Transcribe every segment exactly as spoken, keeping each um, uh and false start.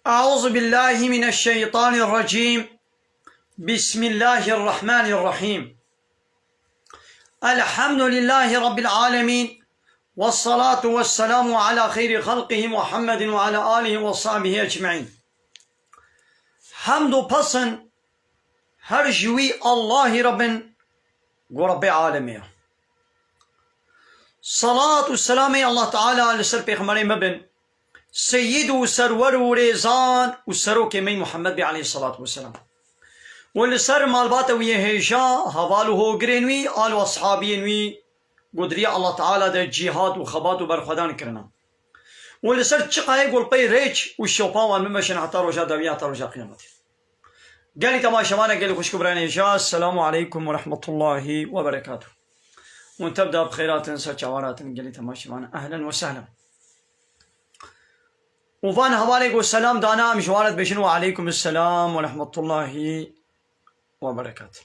أعوذ بالله من الشيطان الرجيم. بسم الله الرحمن الرحيم. الحمد لله رب العالمين. والصلاة والسلام على خير خلقه محمد وعلى آله وصحبه أجمعين. Hemd û pesn her ji wî Allahî re bin, ku Rebbê alemê ye. Salat û selamê Allah Teala li ser pêxemberê me bin, seyîd û serwer û rêzan û serokê me Muhammed bê aleyhissalatu vesselam. Û li ser malbata wî yê hêja, heval û hogirên wî, al û eshabiyên wî, ku di riya Allah Teala de cîhad û xebat û berxwedan kirine. Û li ser çiqayê ku li pey rêç û şopa wan bimeşin heta roja dawî, heta roja qiyametê. Gelî temaşevana, gelî xwişk û birayên hêja, selamu aleykum ve rahmetullahi ve berekatuh. Hûn tev de bi xêr hatin, ser çavan hatin, gelî temaşevana, ehlen ve sehlen. Û van hevalê ku selam dana, em ji wan re dibêjin, ve aleykum selam ve rahmetullahi ve berekatuh.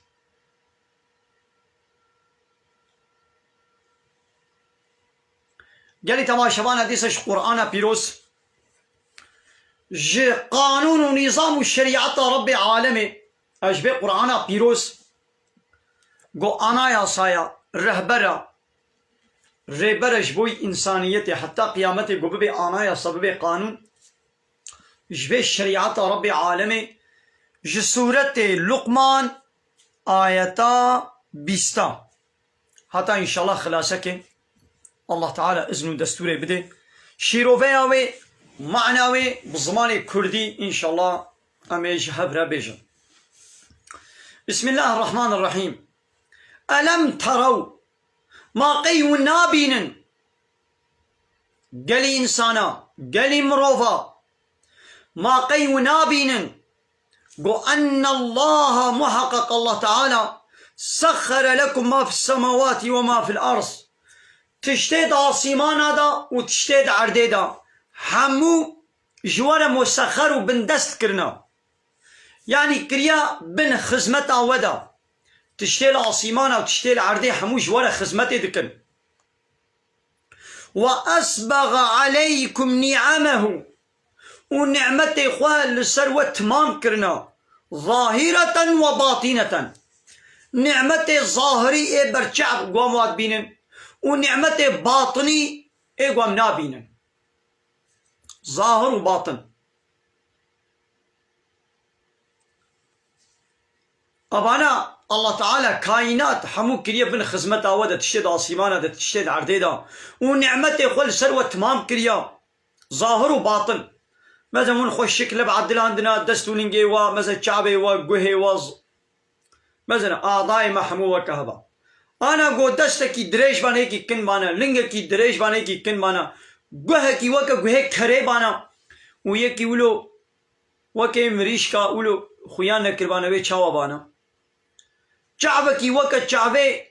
Gelî temaşevana, dîsa ji Qur'ana pîroz, ji qanûn û nîzam û şerîeta Rebbê alemê, ez ji bê Qur'ana pîroz, ku anayasaya, rehbera, rêbere ji bo însaniyetê heta qiyametê, ku bibê anayasa, bibê qanûn, ji vê şerîeta Rebbê alemê, ji sûretê Luqman, ayeta bîsta. Heta înşallah xilaseke Allah Teala izn û destûrê bide. Şîroveya wê, mana wê bi zimanê kurdî înşallah em ê ji hev re bêjin. Bismillahirrahmanirrahîm. Elem terew, ma qey hûn nabînin? Gelî însana, gelî mirova, ma qey hûn nabînin? Go, ennallaha, muheqeq Allah Teala, sexxere lekum ma fis semawati ve ma fil ard. Tiştê di asîmana de û tiştê di erdê de hemû ji we re musexxer û bindest kirine. Yanî kiriye bin xizmeta we de. Tiştê li asîmana û tiştê li erdê hemû ji we re xizmetê dikin. Ve esbexe aleykum ni'amehu, û ni'metê xwe li ser we timam kirine, zahireten ve batineten. Ni'metê zahirî ê berçav ku em wa dibînin û ni'metê batinî ê ku em nabînin. Zahir û batin. Abana Allah Teala kaînat hemû kiriye bin xizmeta we de, tiştê di asîmana de, tiştê di erdê de. Û ni'metê xwe li ser we timam kiriye. Zahir û batin. Meze hûn xwe şikil bi edilandina, dest û lingê we, meze çavê we, guhê we, z-, meze ne, adayê me hemû weke heva. Ana go destekî dirêj bane, yekî kin bane, lingekî dirêj bane, yekî kin bane, guhekî weke guhê kerê bane. Û yekî wilo weke mirîşka wilo xuya nekirbane, wê çawa bane? Çavekî weke çavê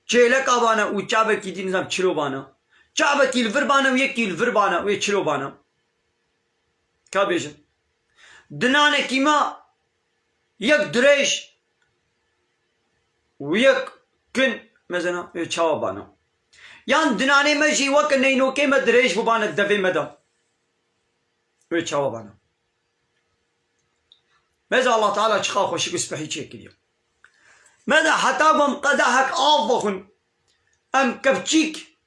çêleka bane û çavekî dî nizam çilo bane. Çavekî li vir bane û yekî li vir bane, wê çilo bane? Ka bêjin. Dinanekî me yek dirêj û yek kin, mezena, wê çawa bane? Yan dinanê me jî weke neynokê me dirêj bûbane devê me de. Wê çawa bane? Meze Allah Teala çiqa xweşik û spehî çêkiriye. Meze heta bim qedehek av bixwin, em kepçîk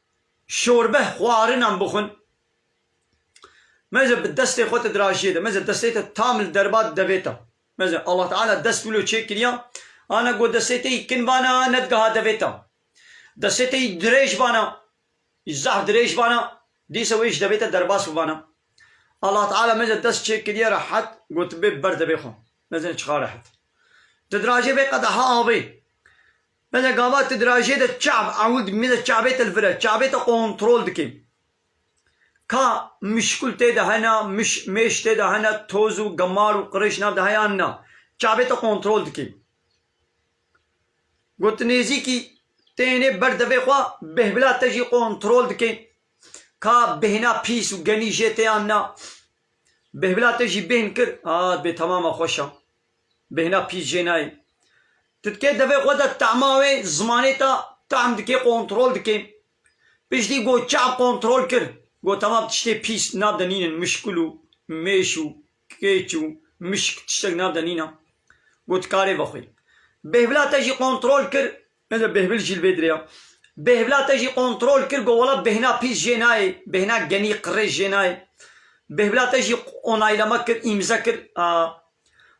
şorbe xwarin em bixwin. Meze bi destê xwe te dirajiyê de, meze destê te tam li derba devê te. Meze Allah Teala dest wilo çêkiriye, ana go destê te yî kin bana, nedgaha devê te. Destê te yî dirêj bana, zehf dirêj bana, dîsa wê ji devê te derbas bibana. Allah Teala meze dest çêkiriye rehet, got bê ber devê xwe. Meze çiqa rehet. Di dirajê vê qedeha avê. Meze gava tu dirajê de çav, ewil dikî, meze çavê te li vir e, çavê te kontrol dikî. Ka mişkul tê de hene, miş-, mêş tê de hene, toz û gemar û qirêj nav de heye an na. Çavê te kontrol dikî. Got nêzîkî tênê ber devê xwe, bêhbila te jî kontrol dike. Ka bêhna pîs û genî jê tê yan na. Bêhbila te jî bêhn kir, ha, dibê temama xweş e. Bêhna pîs jê nayê. Tu dikê devê xwe de tehma wê, zimanê te tehm dike, kontrol dike. Piştî got çav kontrol kir. Got temam, tiştê pîs nav de nînin, mişkul û mêş û kêç û mişk tiştek nav de nîna. Got, karê vexwî. Bêhvila te jî kontrol kir. Mesela bêhvil jî li vê dirê ya. Bêhvila te jî kontrol kir, got, wela bêhna pîs jê nayê, bêhna genî qirê jê nayê. Bêhvila te jî onaylama kir, îmze kir. A,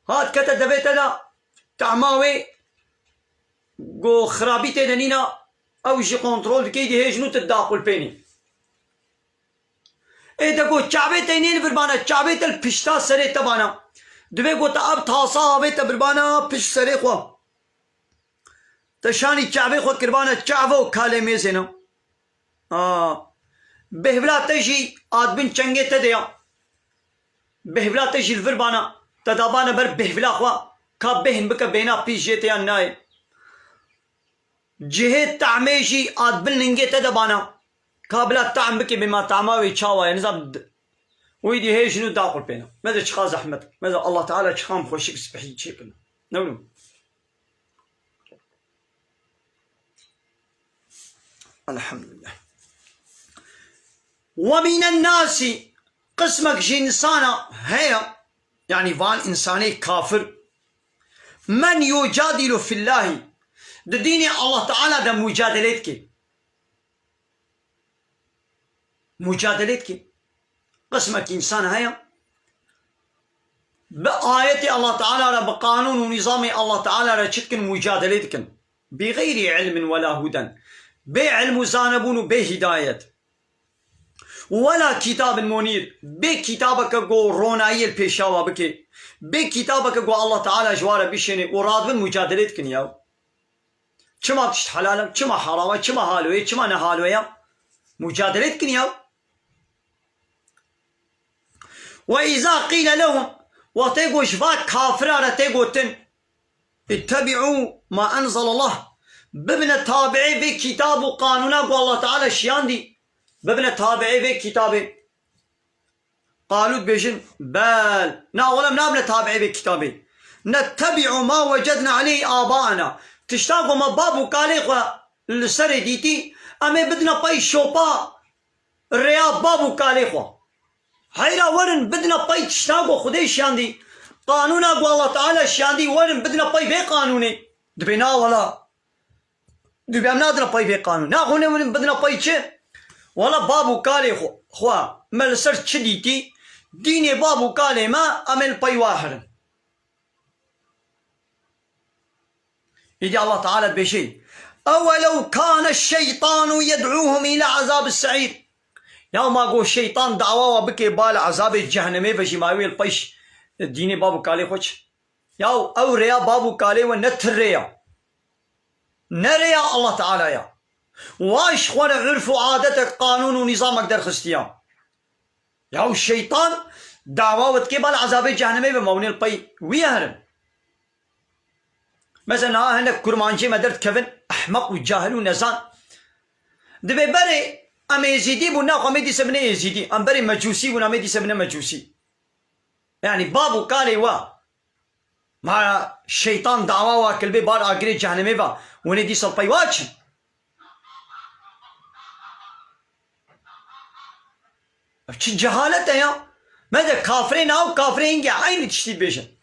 hat kete devê te de, tahma wê, got, xirabî tê de nîna, ew jî kontrol dikey, dî hêj nû tu daqulpênî. Ê de got, çavê te nê li vir bana, çavê te li pişta serê te bana. Divê got, ev tasa avê te birbana pişt serê xwe. Te şanî çavê xwe kirbana çavo kalê mêzê ne. A, bêhvila te jî adbin çengê te de ya. Bêhvila te jî li vir bana, te dabana ber bêhvila xwe, ka bêhn bike bêhna pîs jê te yan nayê. Cihê tahmê jî adbin lingê te de bana. Ka bila tahm bike bê ma tahma wê çawa ye, nizam d-, wî dî hê jin û daqulpêne. Meze çiqa zehmet. Meze Allah Teala çiqa em xweşik spehî çêkirine. Ne wilo? Elhamdülillah. Ve minen nasi, qismek ji însana heye, yanî van însanê kafir, men yucadilu fillahî, di dînê Allah Teala de mucadelê dike. Mucadelê dike. Qismek însan heye, bi ayetê Allah Teala re, bi qanûn û nîzamê Allah Teala re çi dikin, mucadelê dikin. Bi xeyrî ilmin wela huden. Bê ilm û zanebûn û bê hidayet. Wela kitabin munîr. Bê kitabeke ku ronayiyê li pêşawa bike. Bê kitabeke ku Allah Teala ji wa re bişêne û radibin mucadelê dikin ya. Çima tişt helal e, çima heram e, çima halo ye, çima ne halo ye? Mucadelê dikin ya. Ve îza qîle lehum, wextê ku ji va kafira re tê gotin, "Ittebi'û ma enzelallah", bibine tabi'ê vê kitab û qanûna ku Allah Teala şiyandî, bibine tabi'ê vê kitabê. Qalû dibêjin, "Bel, na, wela em nabine tabi'ê vê kitabê. Nettebi'û ma wecedna aleyhî abaena." Tişta ku me bab û kalê xwe li serê dîtî, em ê bidine pey şopa rêya bab û kalê xwe. Heyra werin bidine pey tişta ku Xwedê şiyandî, qanûna ku Allah Teala şiyandî, werin bidine pey vê qanûnê. Dibê, na, wela. Dibê em nadine pey vê qanûn. Naxwe ne werin bidine pey çi? Wela bab û kalê xwe, xwe me li ser çi dîtî? Dînê bab û kalê me, em ê li pey wa herin. Îdî Allah Teala dibêje, "Ewelew kane şeytanu yed'uhum ila azabis se'îr." Ya ma go şeytan dawa wa bike bal azabê cehennemê ve jî ma wê li pey dînê bab û kalê xwe çi? Yaw, ew rêya bab û kalê we ne ti rê ya. Ne rêya Allah Teala ya. Wa ji xwe re urf û adetek, qanûn û nîzamek derxistiya. Yaw, şeytan dawa we dike bal azabê cehennemê ve, ma hûn ê li pey wî herin. Mesela niha hinek kurmancê me derdikevin, ehmeq û cahil û nezan. Dibê berê em êzîdî bûn, naxwe em ê dîse bine êzîdî. Em berê mecûsî bûn, em ê dîse bine mecûsî. Yanî bab û kalê we. Ma şeytan dawa wa kilbê bar agirê cehennemê va. Winê dîsa pey wa çin. Ev çi cehalet e ya? Me de kafirê nav, kafirê hingê eynî tiştî dibêjin.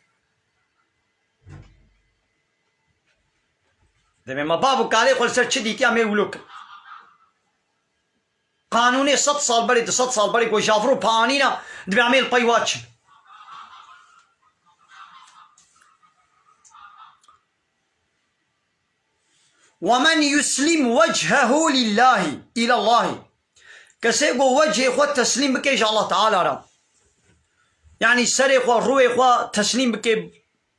Demê me bab û kalê xwe li ser çi dîtiya me wilo kir. Qanûnê sed sal berê, du sed sal berê ku javro pa anîna, dibê em ê li pey wa çin. "Ve men yuslim wechehu lillahi, ilallahi." Kesê ku wechê xwe teslîm bike ji Allah Teala re. Yanî serê xwe, rûyê xwe teslîm bike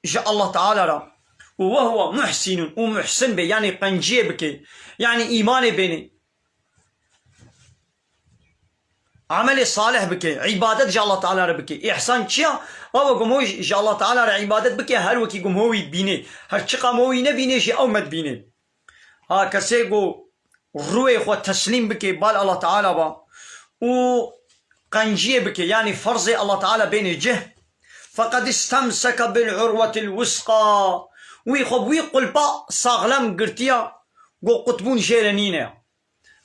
ji Allah Teala re. "Û ve huve muhsinun", û muhsin be, yanî qenciyê bike, yanî îmanê bêne. Amelê salih bike, îbadet ji Allah Teala re bike. Îhsan çi ya? Ew ku mo ji Allah Teala re îbadet bike, her wekî ku mo wî dibîne. Her çiqa mo wî nebîne jî ew me dibîne. Ha, kesê ku rûyê xwe teslîm bike bal Allah Teala ba û qenciyê bike, yanî ferzê Allah Teala bêne cih. Feqed istemseke bil urwetil wusqa. Wî xwe bi wî qulpa saxlem girtiya, ku qutbûn jê re nîne.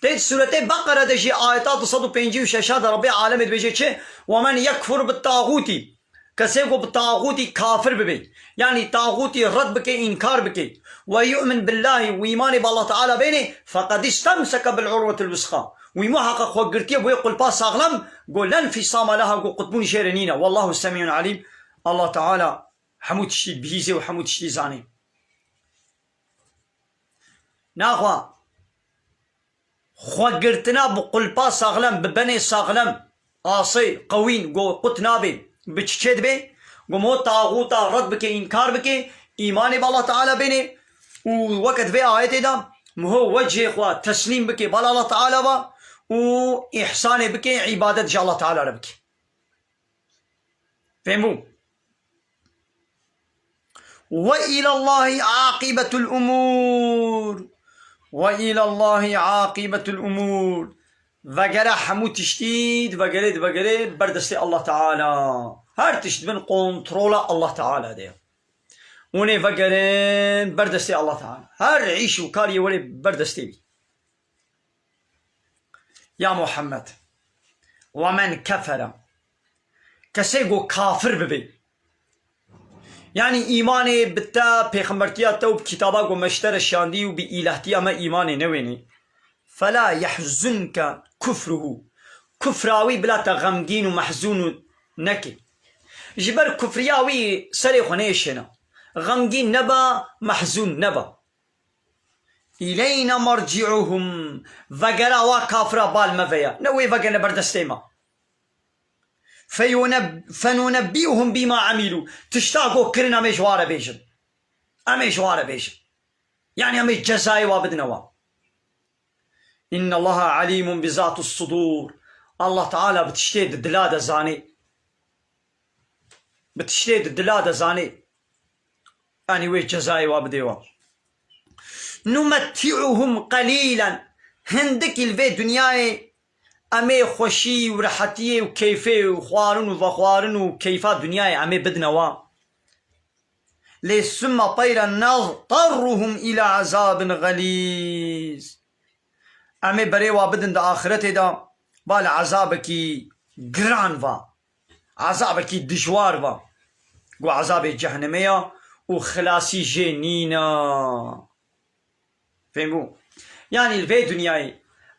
Tê di Sûretê Beqere de jî ayeta du sed û pêncî û şeş de Rebbê alemê dibêje çi? "Ve men yekfur bit tağûtî." Kesê ku bi taxûtî kafir bibe, yanî taxûtî red bike, înkar bike, "ve yu'min billahî", û îmanê bi Allah Teala bêne, "feqed istemseke bil urwetil wusqa", wî muheqeq xwe girtiye bi wê qulpa saxlem, go "la nfisame leha", go qutbûn jê re nîne. Wallahu semîun alîm. Allah Teala hemû tiştî dibihîze û hemû tiştî zane. Naxwe xwegirtina bi qulpa saxlem, bi benê saxlem, asê, qewîn, go qut nabe, bi çi çê dibe? Go mo taxûta red bike, înkar bike, îmanê bi Allah Teala bêne û weke di vê ayetê de miho wecihê xwe teslîm bike bala Allah Teala ve û îhsanê bike, îbadet ji Allah Teala re bike. Fehmû? "Ve îlallahî aqîbetul umûr." "Ve îlallahî aqîbetul umûr." Vegere hemû tiştî, vegere, vegere ber destê Allah Teala. Her tişt bin kontrola Allah Teala de. Hûn ê vegerin ber destê Allah Teala. Her îş û kariyê were ber destê wî. Ya Muhammed, "Ve men kefere", kesê go kafir bibe, yanî îmanê bi te, pêxembertiya te û bi kitaba go me ji te re şandî û bi îlahtiya me îmanê newênê, "fela yehzunke kufruhu", kufra wî bila te xemgîn û mehzûn û neke. Ji ber kufriya wî serê xwe nêşêne. Xemgîn nebe, mehzûn nebe. "İleyna merci'uhum", vegera wa kafira bal me veya. Ne wê vegerine ber destê me. "Feyune-, fenunebbi'uhum bima amilu." Tişta go kirin em ê ji wa re bêjin. Em ê ji wa re bêjin. Yanî em ê cezayê wa bidine wa. "İnnallaha alimun bi zatus sudur." Allah Teala bi tiştê di dila de zanê. Bi tiştê di dila de zanê. Yanî wê cezayê wa bidê wa. "Numetti'uhum qelîlen." Hindikî li vê dinyayê em ê xweşî û rehetiyê û keyfê û xwarin û vexwarin û keyfa dinyayê em ê bidine wa. "Lê summe teyren naztarruhum îla ezabin xelîz." Em ê berê wa bidin di axiretê de, ba li ezabekî giran va, ezabekî dijwar va. Go ezabê cehnemê ya û xilasî jê nîna. Fêm bû? Yanî li vê dinyayê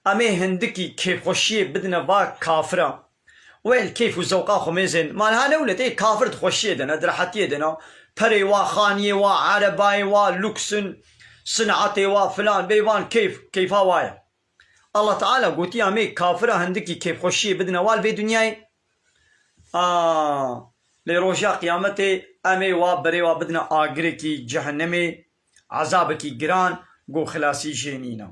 em ê hindikî kêfxweşiyê bidine va kafira. Wê li keyf û zewqa xwe mêzên. Ma niha ne wile tê kafir di xweşiyê de ne, di rehetiyê de ne. Perê wa, xaniyê wa, erebayê wa, luksin, sinatê wa, filan, bê van keyf, keyfa wa ye. Allah Teala gotiya em ê kafira hindikî kêfxweşiyê bidine wa li vê dinyayê. A, lê roja qiyametê em ê wa berê wa bidine agirekî cehennemê, ezabekî giran, go xilasî jê nîne.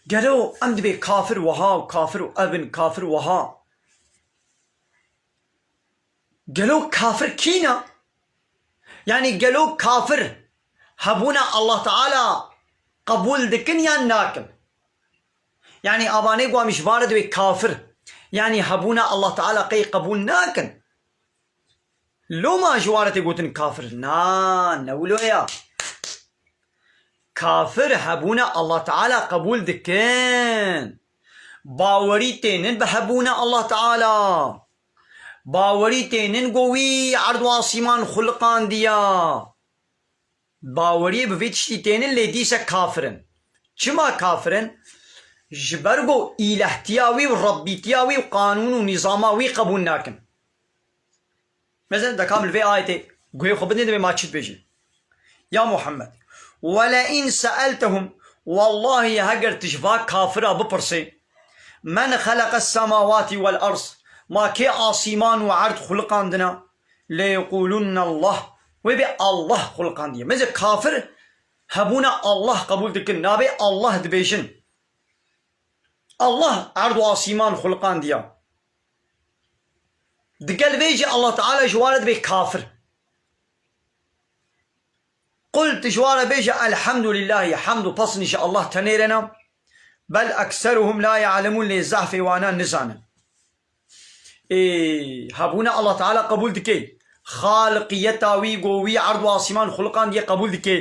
Gelo em dibê kafir wiha û kafir û ev in kafir wiha. Gelo kafir kî ne? Yanî gelo kafir hebûna Allah Teala qebûl dikin yan nakin? Yanî abanê ku em ji van re dibê kafir, yanî hebûna Allah Teala qey qebûl nakin? Loma ji wan re tê gotin kafir? Na, ne wilo ya. Kafir hebûna Allah Teala qebûl dikin. Bawerî tênin bi hebûna Allah Teala. Bawerî tênin ku wî erd û asîman xuliqandiya. Baweriyê bi vê tiştî tênin lê dîse kafir in. Çima kafir in? Ji ber ku îlehtiya wî û rebbîtiya wî û qanûn û nîzama wî qebûl nakin. Mesela, de kam li vê ayetê guhê xwe bidin, divê ma çi dibêjin? Ya Muhammed, "Wele in seeltehum", wallahî heger tu ji va kafira bipirsê, "Men xeleqes semawati wel ard", ma kê asîman û erd xuliqandina, "leyequlunne Allah", wê bê Allah xuliqandiye. Mesela kafir hebûna Allah qebûl dikin, nabê Allah dibêjin. Allah erd û asîman xuliqandiya. Digel vê jî Allah Teala ji wan re dibê kafir. Qul, tu ji wan re bêje, "Elhamdulillahî", hemd û pesnî ji Allah tenê re ne. "Bel ekseruhum la ya'lemûn", lê zehfê wana nizanin. Ê, hebûna Allah Teala qebûl dike. Xaliqiyeta wî, go wî erd û asîman xuliqandiye, qebûl dike.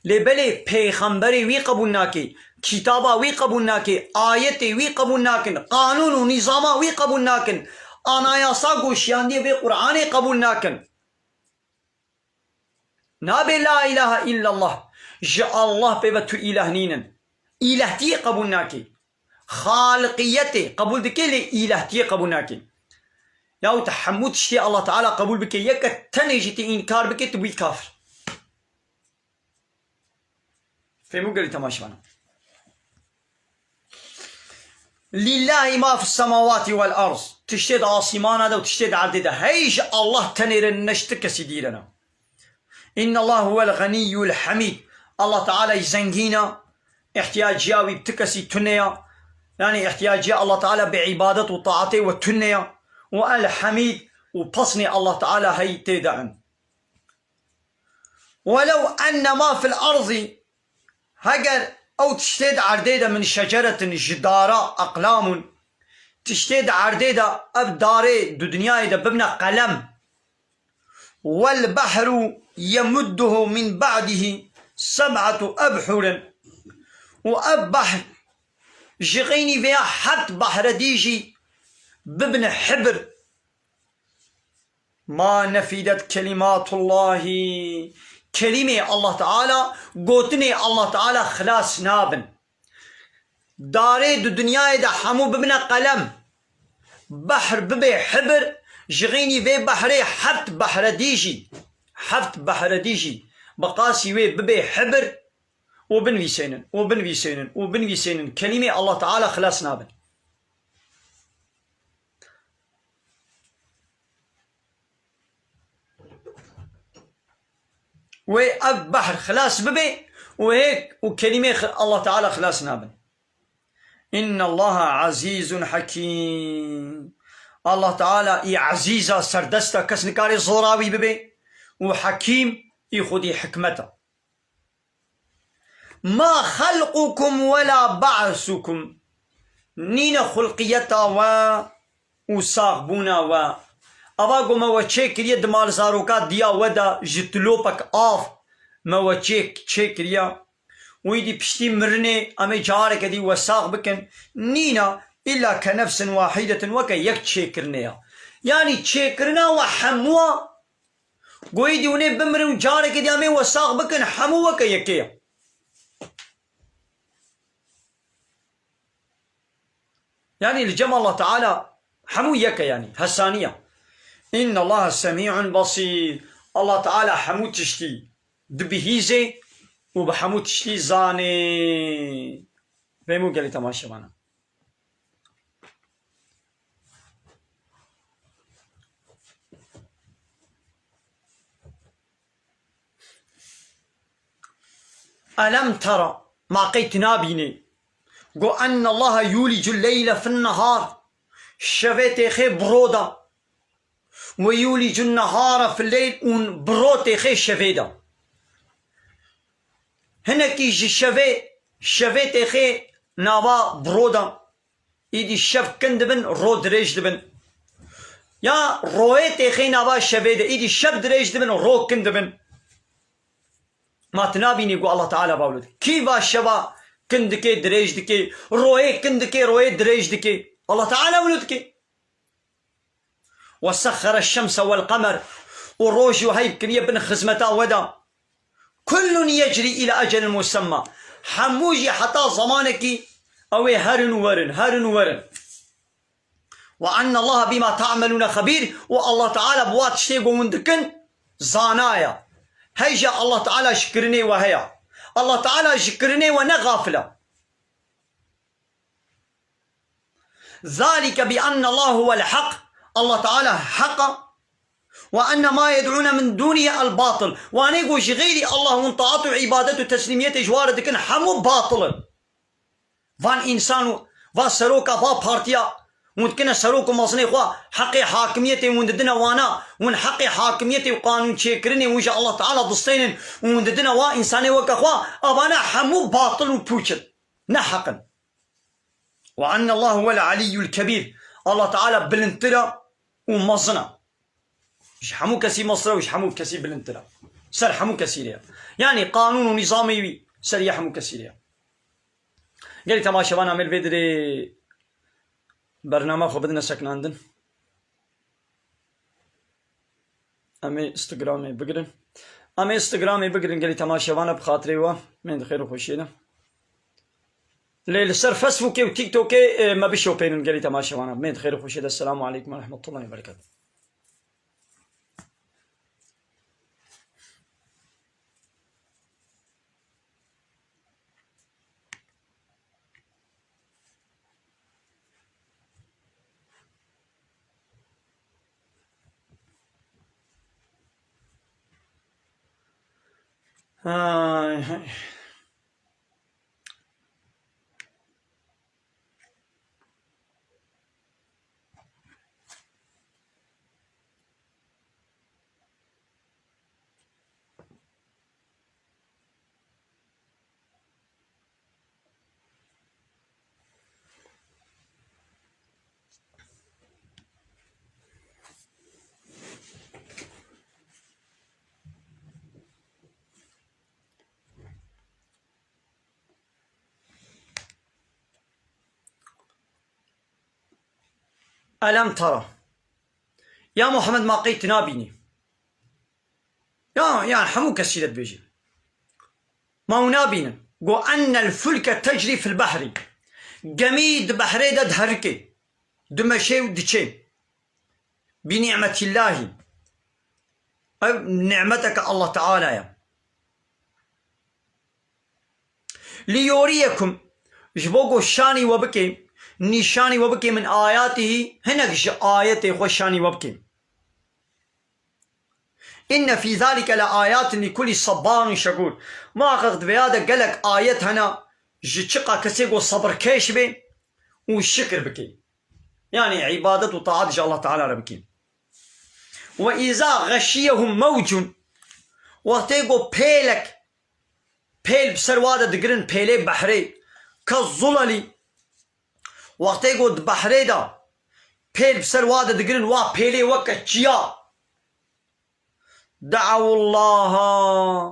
Lê belê pêxemberê wî qebûl nake. Kitaba wî qebûl nake, ayetê wî qebûl nakin, qanûn û nîzama wî qebûl nakin, anayasa ku şiyandî vê Qur'anê qebûl nakin. Nabe la ilahe illallah. Ji Allah pê ve tu îlah nînin. Îlehtiyê qebûl nake. Xaliqiyetê qebûl dike lê îlehtiyê qebûl nake. Yaw tu hemû tiştê Allah Teala qebûl bike, yeke tenê jî tu înkar bike, tu bûyî kafir. Fêmû gelî temaşevana. Lillahî ma fis semawatî wel ard. Tiştê di asîmana de û tiştê di erdê de. Hey ji Allah tenê re, ne ji ti kesî dî re ne. Înnallaha huwel ganiyyul hamîd. Allah Teala zengîn e. Îhtiyaciya wî bi ti kesî tune ye. Yanî îhtiyaciya Allah Teala bi îbadet û taetê we tune ye. Û el hamîd û pesnê Allah Teala hey tê de in. Welew enne ma fil erdî, heger ew tiştê di erdê de min şeceretin ji dara, eqlamun, tiştê di erdê de ev darê di dinyayê de bibine qelem, wel behru yemudduhu min ba'dihi seb'atu ebhurin, û ev behr ji xeynî vêya heft behre dî jî bibine hibir. Ma nefidet kelimatullahi. Kelîmê Allah Teala, gotinê Allah Teala xilas nabin. Darê di dinyayê de hemû bibine qelem, behr bibe hibir, ji xeynî vê behrê heft behre dî jî, heft behre dî jî bi qasî wê bibe hibir û binivîsênin, û binivîsênin, û binivîsênin. Kelîmê Allah Teala xilas nabin. Wê ev behr xilas bibe û hêk û kelîmê xi-, Allah Teala xilas nabin. Înnallaha ezîzun hekîm. Allah Teala î ezîz e, serdest e, kes nikare zora wî bibe û hekîm î xwedî hikmet e. Ma xelqukum we la ba'sukum. Nîne xulqiyeta we û saxbûna we. Ava ku me we çêkiriye di malzaroka diya we de ji tilopek av me we çêk-, çêkiriye. Û îdî piştî mirinê em ê careke dî we sax bikin. Nîne, îlla ke nefsin wahidetin, weke yek çêkirinê ya. Yanî çêkirina we hemû a Goyî dî hûn ê bimirin û carekê dî em ê we sax bikin, hemû weke yekê ye. Yanî li cem Allah Teala hemû yek e, yanî hesanî ye. Înnallaha semî'un basîr. Allah Teala hemû tiştî dibihîzê û bi hemû tiştî zanê. Vêmû gelî temaşevana. Elem tera, ma qey tu nabînî, go ennallaha yûlicul leyle fin nehar, şevê têxê bi ro de, we yûlicun nehara fil leyl, û bi ro têxê şevê de. Hinekî ji şevê, şevê têxê nava bi ro de. Îdî şev kin dibin, ro dirêj dibin. Ya royê têxê nava şevê de, îdî şev dirêj dibin, ro kin dibin. Ma tu nabînî ku Allah Teala va wilo dike? Kî va şeva kin dike, dirêj dike, royê kin dike, royê dirêj dike? Allah Teala wilo dike. وسخر الشمس والقمر، û roj û heyv kiriye bin xizmeta we de. كل يجري إلى أجل مسمى. Hemû jî heta zamanekî ew ê herin û werin, herin û werin. وأن الله بما تعملون خبير، û Allah Teala bi wa tiştê ku hûn dikin zana ye. Hey jî Allah Teala ji kirinê we heye. Allah Teala ji kirinê we ne xafil e. ذلك بأن الله هو الحق. Allah Teala heq e. وأن ما يدعون من دونه الباطل. Wanê ku ji xeyrî Allah hûn taat û îbadet û teslîmiyetê ji wa re dikin, hemû batil in. Van însan û va seroka va partiya hûn dikine serok û mezinê xwe, heqê hakimiyetê hûn didine wana, hûn heqê hakimiyetê û qanûnçêkirinê hûn ji Allah Teala distênin û hûn didine wa însanê weke xwe, evana hemû batil û pûç in. Ne heq in. وأن الله هو العلي الكبير. Allah Teala bilindtir e û mezin e. Ji hemû kesî meztir e û ji hemû kesî bilindtir e. Ser hemû kesî re ye. Yanî qanûn û nîzamê wî ser yê hemû kesî re ye. Gelî temaşevan, em ê li vê dirê bernama xwe bidine sekinandin. Em ê Instagramê bigirin. Em ê Instagramê bigirin gelî temaşevana bi xatirê we. Mên di xêr û xweşiyê de. Lê li ser Facebookê û TikTokê, e, me bişopênin gelî temaşevana. Mên di xêr û xweşiyê de. Selamu aleykum ve rahmetullahi ve berekatuhu. Ay, ay. Elem tera. Ya Muhammed, ma qey tu nabînî? Ya, ya hemû kes jî re dibêjin. Ma hûn nabînin? Go ennel fulke tecrî fil behrî. Gemî di behrê de diherike. Dimeşê û diçê. Bi ni'metillahî. Ev ni'meteke Allah Teala ye. Liyuriyekum, ji bo ku şanî we bike, nîşanî we bike min ayatihî, hinek ji ayetê xwe şanî we bike. Inne fî zalike le ayatin li kulli sabbarin şekur. Muhaqqeq di vêya de gelek ayet hene ji çiqa kesê ku sebirkêş be û şikir bike. Yani îbadet û taat ji Allah Teala re bike. Ve îza xeşiyehum mewcun, wextê ku pêlek, pêl bi ser wa de digirin, pêlê behrê, ke zulelî, wextê ku di behrê de pêl bi ser wa de digirin, wa pêlê weke çiya. Da'awullaha.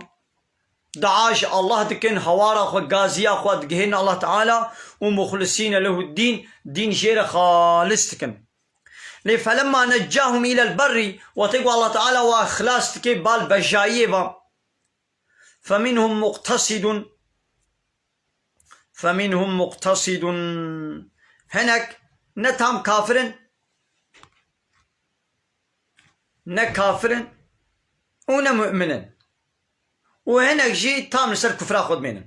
Dua ji Allah dikin, hawara xwe, gaziya xwe digihên Allah Teala û muxlisîne lehu dîn, dîn jê re xalis dikin. Lê felemma neccahum ilel berrî, wextê ku Allah Teala wa xilas dike bal bejayiyê ve. Feminhum muqtesidun. Feminhum muqtesidun. Hinek ne tam kafir in, ne kafir in û ne mu'min in. Û hinek jî tam li ser kufra xwe dimênin.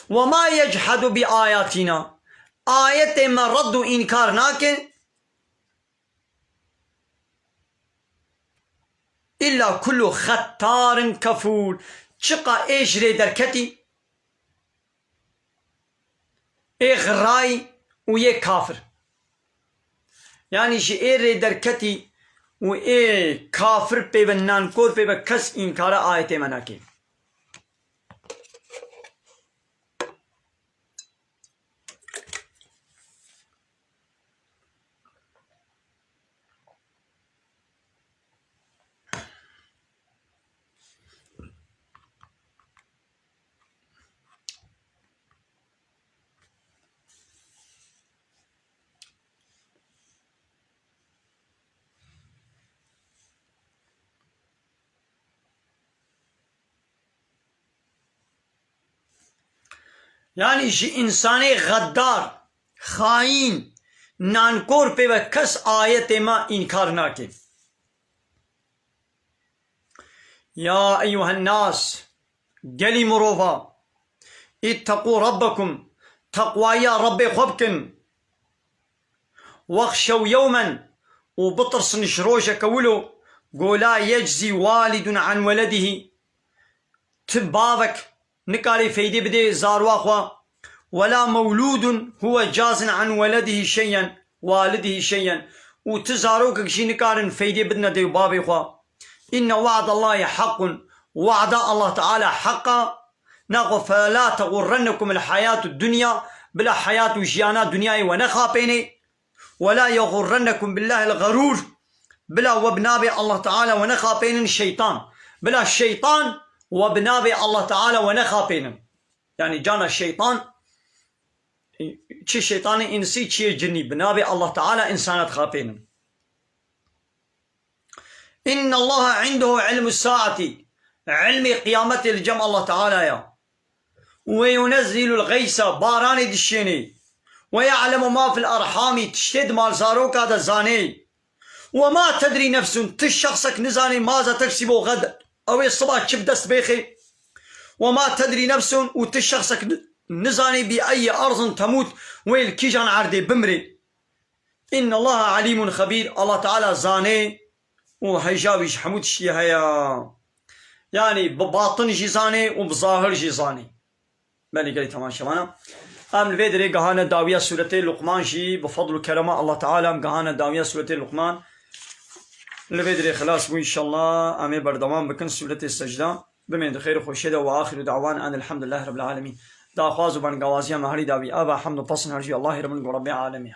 Ve ma yechadu bi ayatina. Ayetê me red û înkar nakin. Illa kullu xettarin kefûr. Çiqa ê ji rê derketî, ê xirayî û yê kafir. Yanî ji ê rê derketî û ê kafir pê ve, nankor pê ve kes înkara ayetê me nake. Yanî ji însanê xeddar, xayîn, nankor pê ve kes ayetê me înkar nake. Ya eyyuhen nas, gelî mirova, ittaqû rabbekum, teqwaya Rebbê xwe bikin. Wexşew yewmen, û bitirsin ji rojeke wilo, go la yeczî walidun an weledihî, ti bavek nikarê feydê bidê zarwa xwe, wela mewlûdun huwe cazin an weledihî şeyen, walidihî şeyen, û ti zarokek jî nikarin feydê bidine dê û bavê xwe. Inne wa'dallahî haqqun, wa'da Allah Teala heq e, naxwe fela teğurrennekumul hayatud dunya, bila heyat û jiyana dinyayê we nexapênê. Wela yeğurrennekum billahil gharûr. Bila we bi navê Allah Teala we nexapênin şeytan. Bila şeytan we bi navê Allah Teala we nexapênin. Yanî cana şeytan Çi şeytanê însî, çi yê cinî, bi navê Allah Teala însana dixapênin. İnnallaha indehu ilmus saati. Ilmê qiyametê li cem Allah Teala ya. Ve yunezzilul gaysa, baranê dişênê. Ve ya'lemu ma fil arhami, tiştê di malzaroka de zanê. Ve ma tedri nefsun, tu şexsek nizanê, maza teksibu gad, ew ê siba çi bi dest bêxê. Ve ma tedri nefsun, û tu şexsek ni-, nizanê bi eyyi arzin temut, wê li kîjan erdê bimrê. İnnallaha alimun xebîr, Allah Teala zanê û heja wî ji hemû tiştî heye. Yanî bi batin jî zanê û bi zahir jî zanê. Belê gelî temaşevana. Em li vê derê gehane dawiya sûretê Luqman jî, bi fadl û kerema Allah Teala em gehane dawiya sûretê Luqman. Li vê derê xilas bû înşallah. Em ê berdewam bikin sûretê Secda. Bimên di xêr û xweşiyê de. Ve axiru da'wan en elhamdulillahi rabbil alemin. Daxwaz û bengawaziya me herî dawî ev e, hemd û pesn her jî Allahê re bin ku Rebbê alemê.